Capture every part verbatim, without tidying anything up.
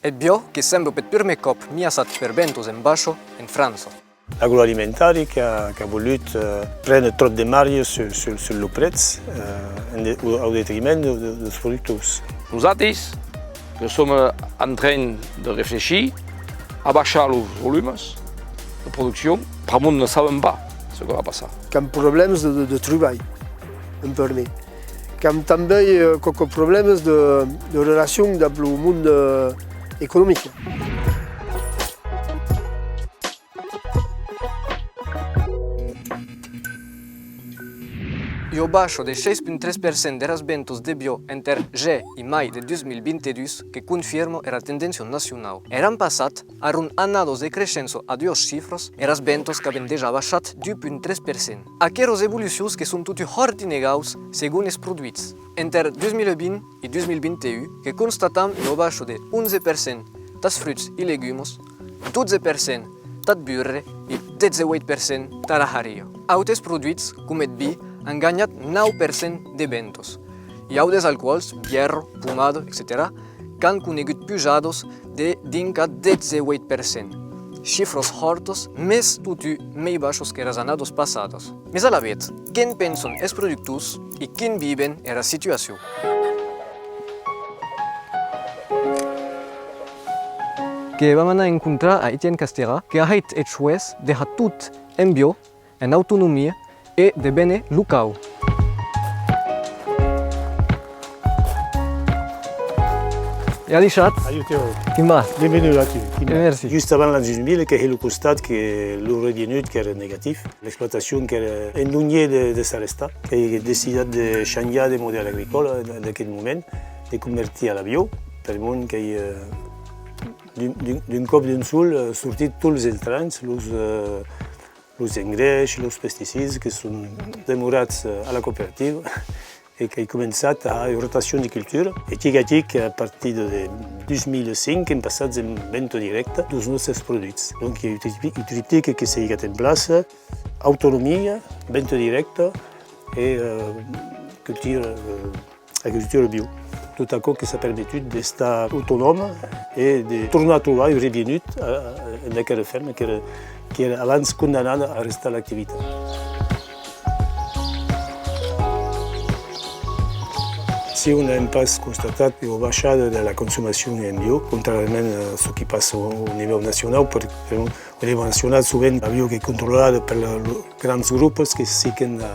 Eth bio que sembla peth purmèr còp miaçat per Ventos en Baisha, en França. L'agroalimentari qu'a, qu'a volut, eh, préner tròp de marge sul, sul, sul lo prètz, eh, en de, au, au detriment de, de, deus productors. Nosati que som, eh, en tren de reflechir a baishar los volumes de produccion pr'amor ne sabem pas ce que va passar. Qu'am problèmas de, de, de tribalh, en permés. Qu'am tanben, eh, quauques problèmas de, de relacion dab lo monde, eh, economic. Ua baisha de sheis punt tres per cent deras ventas de bio enter gèr e mai de dus mil vint-e-dus que confirma era tendéncia nacionau. Er an passat, arron annadas de creishença a duas chifras, eras ventas qu'avèn dejà baishat d'u punt tres per cent. Aqueras evolucions que son totun hòrt inegaus segon es produits. Enter dus mil vint e dus mil vint-e-un, que constatam ua baisha de onze per cent tas fruts e legumas, dotze per cent tath burre e dètz-e-ueit per cent tara haria. Autes produits, com eth vin, an ganhat nau per cent de ventas. E autes alcòls, bièra, pomada, etcetèra, qu'an conegut pujadas de dinc a dètz-e-ueit per cent. Chifras hòrtas, mès totun mei baishas qu'eras annadas passadas. Mès alavetz, que'n pensan es productors e quin viven era situacion? Que vam anar encontrar a Etienne Castera, que a hèit eth choès de har tot en bio, en autonomia e de véner locau. E adishatz! Adiu, Teo. Quin va? Bienvenut aquí. Quin va? E merci. Just avant l'an dos mil, que hè lo costat que lo revenut qu'èra negatif, l'explotacion qu'èra en dangièr de, de s'arrestar, qu'èi decidat de shanjar de modèl agricòla en aqueth moment, de convertir a la bio, permor qu'èi, eh, d'un, d'un, d'un còp d'un sol, eh, sortit tots los intrants, los, eh, los engrèishs, los pesticides que son demorats, eh, a la cooperativa e qu'èi començat a har ua rotacion de cultura. E tic a tic, a partir de dus mil cinc, èm passats en venta dirècta deus nòstes produits. Donc, un tri-, un triptic que s'ei hicat en plaça, autonomia, venta dirècta e, eh, cultura, eh, agricultura bio. Tot aquò que s'a permetut d'estar autonòm e de tornar trobar un revenut a, a, en aquera fèrma qu'èra, qu'èra abans condamnada a arrestar l'activitat. Si on n'avem pas constatat ua baishada de la consomacion en bio, contràriament a çò qui passa au, au nivèu nacionau, per, per, au nivèu nacionau, sovent, la bio qu'ei controlada per la, los grans gropes que se hiquen a,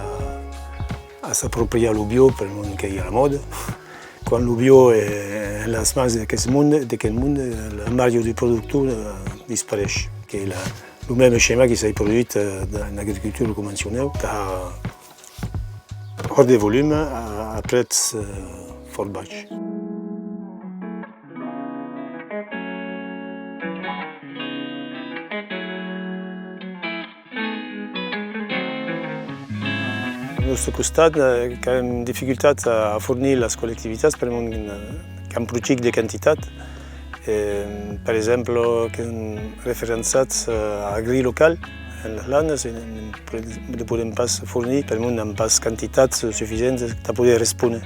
a s'apropriar lo bio permor qu'ei a la mòda. Quan lo bio ei en las mans d'aqueth monde, d'aqueth monde, la marge du productor, eh, dispareish. Qu'ei la, lo mème schèma qui s'ei produit, eh, en agricultura convencionau, tà har hòrt de volum a, a prètz, eh, fòrt baish. Deu nòste costat, eh, qu'avem dificultat a, a fornir las collectivitats permor, eh, qu'an pro chic de quantitat. Eh, per exemple, qu'èm referençats, eh, a Agri Local en las Landas e ne, ne podem pas fornir permor n'an pas quantitats sufisentas tà poder respóner.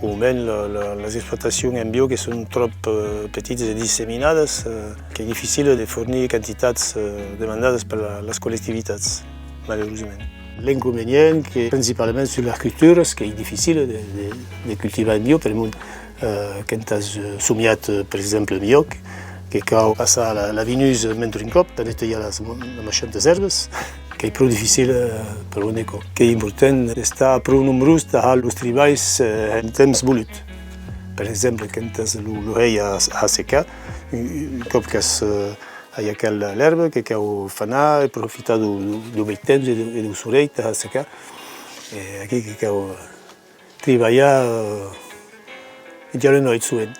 O mens la, la, las explotacions en bio que son tròp, eh, petitas e disseminadas, eh, qu'ei dificil de fornir quantitats, eh, demandadas per la, las collectivitats, malerosament. L'inconvenient que principalament sus las culturas qu'ei dificil de, de, de cultivar en bio, permor, eh, quand as, eh, somiat, eh, per exemple, miòc, que cau passar la, la vinusa mens d'un còp tà netejar las, las machantas èrbas. Qu'ei pro dificil, eh, per un eco. Qu'ei important d'estar pro nombrós tà har los tribalhs, eh, en temps volut. Per exemple, quand as lo, lo hèi a, a secar, un, un còp qu'as, eh, ajacat l'èrba, que cau fanar e profitar deu, deu, deu bèth temps e deu, e deu sorelh tà har secar. E aquí que cau, eh, tribalhar, eh, dia e nueit sovent.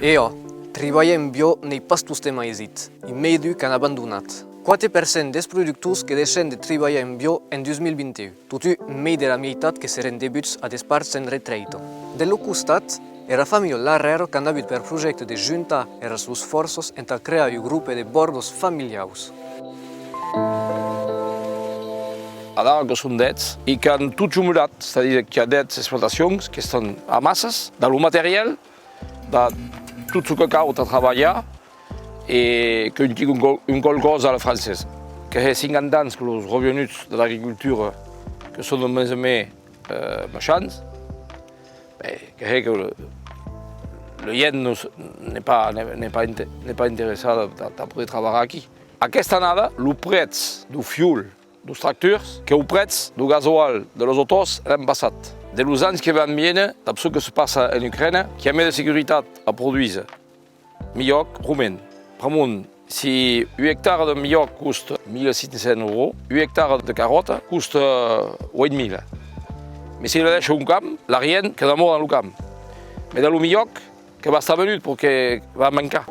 E òc, tribalhar en bio n'ei pas tostemp aisit, e mei d'un qu'an abandonat. Quate per cent des productors que deishèn de tribalhar en bio en dus mil vint-e-un, totun mei dera mieitat que serén debuts a despart sens retrèita. De lo costat, era familha Larrèra qu'an avut per projècte de juntar eras suas fòrças entà crear un grope de bòrdas familiaus. Adara que son dètz e qu'an tot jomelat, c'est-à-dire qu'i a dètz explotacions qu'estan a massas, dab lo material, dab tot çò que cau tà trabalhar, e qu'un tic un còl, un còl còs a la francesa. Que hè cinquanta ans que los revenuts de l'agricultura que son de mès en mès, eh, maishants, ben, que hè que le, le gent non s-, n'es pas, n'es, n'es pas inte-, n'es pas interessada tà, tà poder trabalhar aquí. Aquesta annada, lo prètz deu fiol deus tractors, qu'ei lo prètz deu gasoal de los autors l'an passat. De los ans que van viéner, dab çò que se passa en Ucraïna, qu'i a mès de securitat a produíser milhòc, romen. Pr'amor, si un ectara de milhòc costa mila cinc cents euros, un ectara de carròta costa ueit mila. Mès si la dèisha un camp, l'argent que demòra dens lo camp. Mès dab lo milhòc, que va estar venut, perque va mancar.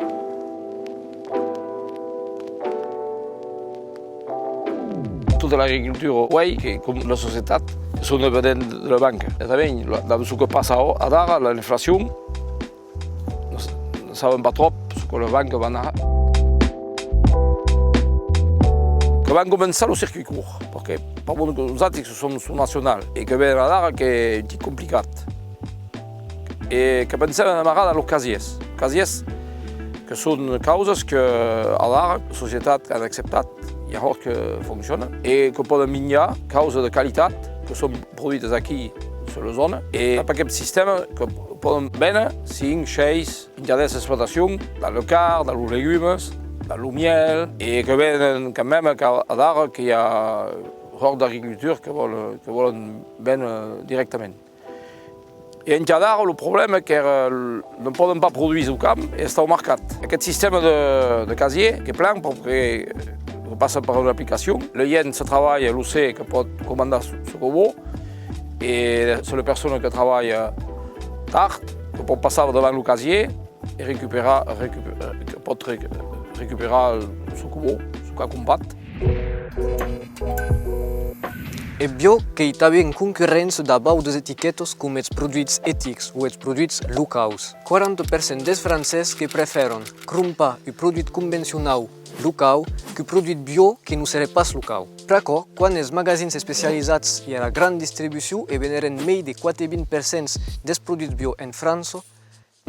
Tota l'agricultura uei, que com la societat, son dependents de la banca. E tanben, la, dab çò que passa ara, adara, l'inflacion, non s-, non sabem pas tròp çò que la banca va anar. Que van començar lo circuit court, perque pr'amor que nosati que som suu nacional e que ven adara qu'ei un tic complicat. E que pensem a demarrar dab los casièrs. Casièrs que son causas que, adara, la societat an acceptat, i a hòrt que fonciona, e que pòden minjar causas de qualitat, que son produitas aquí, sus la zòna, e dab aqueth sistèma que pòden véner cinc, sheis, un quilhàs d'explotacion, dab la carn, dab los legumes, dab lo mièl, e que venen quand même, qu'adara que i a hòrt d'agricultors que vòlen, que vòlen véner dirèctament. E enquia adara, lo problèma qu'èra, non pòden pas produire au camp e estar au mercat. Aqueth sistèma de, de casièr qu'ei plan, perque, eh, passa per una aplicacion. Le gent se trabalha, lo sait que pòt comandar çò, çò que vòl. E se la persona que trabalha tard, que pòt passar davant lo casièr, e recuperar, recupe-, eh, que pòt re-, recuperar çò que vòl, çò qu'a crompat. Eth biò qu'ei tanben concurrent dab autas etiquetas com eths produits etics o eths produits locaus. Quaranta per cent des francés que prefèran crompar un produit convencionau locau qu'un produit biò que non seré pas locau. Pr'aquò, quan es magasins especializats e era gran distribucion e veneren mei de quate-vint per cent des produits biò en França,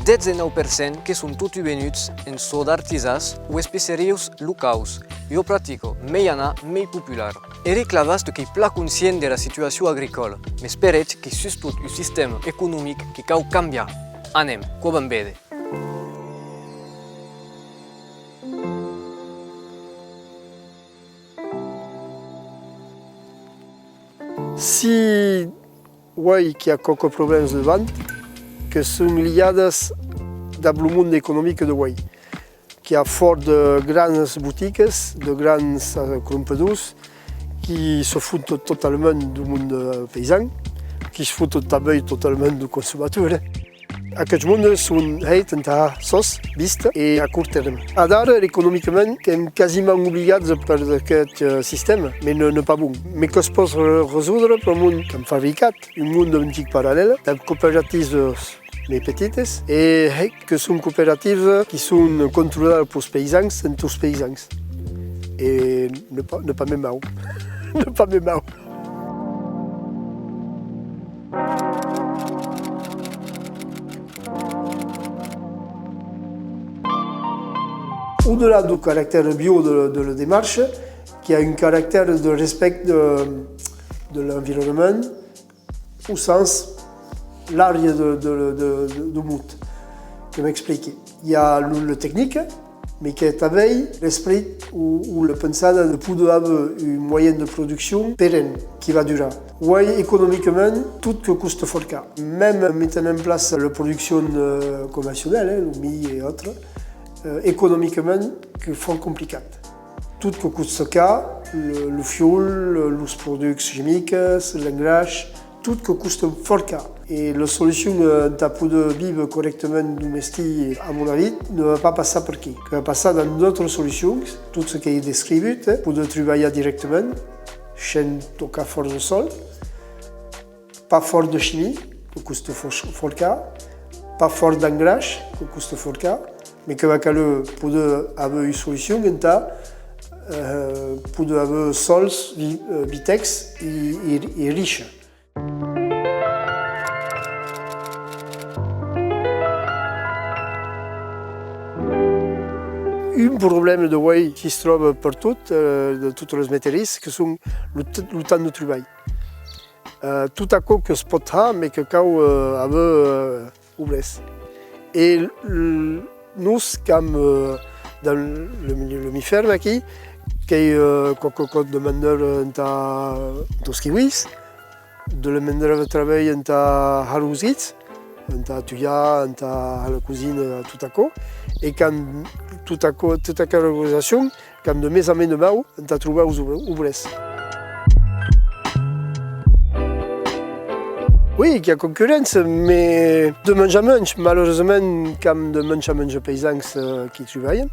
dètz-e-nau per cent que son totun venuts en çò d'artisans o especerius locaus, ua practica mei anar mei populara. Eric Lavaste qu'ei plan conscient dera situacion agricòla, mès per eth qu'ei sustot un sistèma economic que cau cambiar. Anem, quò vam véder. Si uei qu'i a quauques problèmas de venta que son liadas dab lo monde economic de uei. Qu'i a fòrt de granas botigas, de grans, eh, crompadors, qui se foton totalament deu monde, eh, païsan, qui se foton tanben totalament deu consomator, eh. Aqueths mondes son hèits entà sòs, vista e a cort tèrme. Adara, economicament, qu'èm quasiment obliats per aqueth, eh, sistèma, mès ne, ne pas bon. Mès que's pòt re-, resòrdre pr'amor qu'èm fabricat un monde un tic parallèl, dab cooperativas mei petites, e hèit que son cooperativas qui son controladas peus païsans, entà's païsans. E ne pas, ne pas mei mau. Ne pas mei mau. Au-delà deu caractèr biò de, de la demarcha, qu'i a un caractèr de respècte de, de l'environnement, au sens large de, de, de, de, deu mot. Que m'expliqui. I a lo, la tecnica, mès que tanben l'esperit o, o la pensada de poder aver un moyen de produccion perenne, qui va durar. Uei, economicament, tot que costa fòrt car. Mème en metent en plaça la produccion, eh, convencionèla, eh, lo milh e autres, eh, economicament, qu'ei fòrt complicat. Tot que costa car, le, lo fiol, los produchs chimics, l'engrais, tot que costa fòrt car. E la solucion, eh, entà poder víver corrèctament deu mestier, a mon avis, ne va pas passar per aquí, que va passar dens d'autras solucions, tot çò qu'ei descrivut, eh, poder tribalhar dirèctament, shens tocar fòrt de sòl, pas fòrt de chimie, que costa fòrt, fòrt car, pas fòrt d'engrais, que costa fòrt car, mès que va caler poder aver ua solucion entà Eh, pòden aver sòls vi-, eh, vitècs e, e, e riches. Un problèma de uèi qui's tròba pertot, eh, de totes los meteries, que son lo t-, lo temps de tribalh. Eh, tot aquò que's pòt har, mai que cau, eh, aver, eh, obrèrs. E l-, l-, nos qu'am, eh, dins le, le, le mi fèrme aquí, qu'ei, eh, quauque còp de man d'òbra entà, entàs kiwis, de la man d'òbra de trabalh entà har los guits, entà tulhar, entà har la cosina, tot aquò. E qu'am tot aquò, tota aquela organizacion, qu'am de mens en mens de mau entà trobar los ob-, obrèrs. Oui, qu'i a concurréncia, mai de mensh en mensh. Malaurosament, qu'am de mensh en mensh de païsans, eh, qui tribalhan.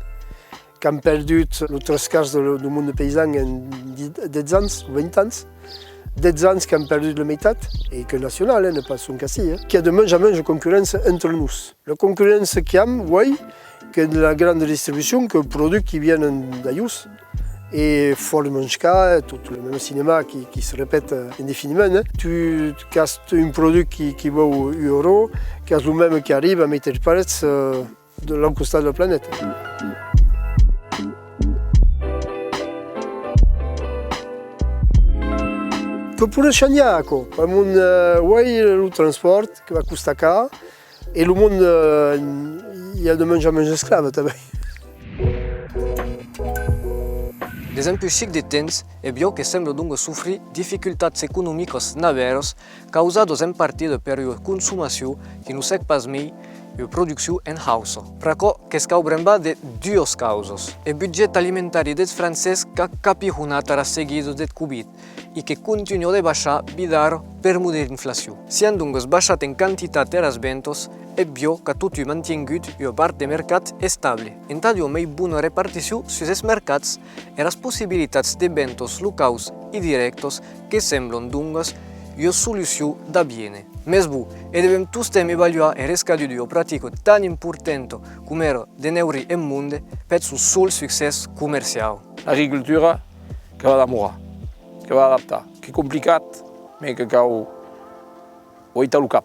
Qu'am perdut los tres quarts de, deu monde païsan en di-, dètz ans o vint ans. Dètz ans qu'am perdut la meitat, e qu'ei nacional, eh, n'ei pas sonque ací, eh. Qu'i a de mensh en mensh de concurréncia entre nos. La concurréncia qu'am, uèi, qu'ei la granda distribucion, que produits qui vienen d'alhors, e fòrt manjar, eh, tot le mème cinéma qui, qui's repèt, eh, indefinidament, eh. Tu, tu qu'as un produit qui, qui vau un euro, qu'as lo mème qui arriba a metre prètz, eh, de l'autre costat de la planeta. Que poiré shanjar aquò, pr'amor, eh, uèi lo transpòrt que va costar car, e lo monde, eh, i a de mensh en mensh d'esclaves tanben. Desempuish chic de temps, eth biò que sembla donc sofrir dificultats economicas navèras, causadas en partida per ua consomacion qui nos hèc pas mei ua produccion en haussa. Pr'aquò que's cau brembar de duas causas. Eth budget alimentari deth francés qu'a capironat ara seguida deth Covid e que contunha de baishar vid'ara per'mor de l'inflacion. Sian donques baishat en quantitat eras ventas, eth biò qu'a totun mantiengut ua part de mercat estable. Entad ua mei bona reparticion sus es mercats, eras possibilitats de ventas locaus e dirèctas que semblan donques ua solucion d'aviéner. Mès bon, e devem tostemps evaluar er escadut d'ua practica tan importanta coma era de neurir eth monde peth son sol succès comerciau. L'agricultura que va damorar, que va adaptar, qu'ei complicat, mès que cau ueitar lo cap.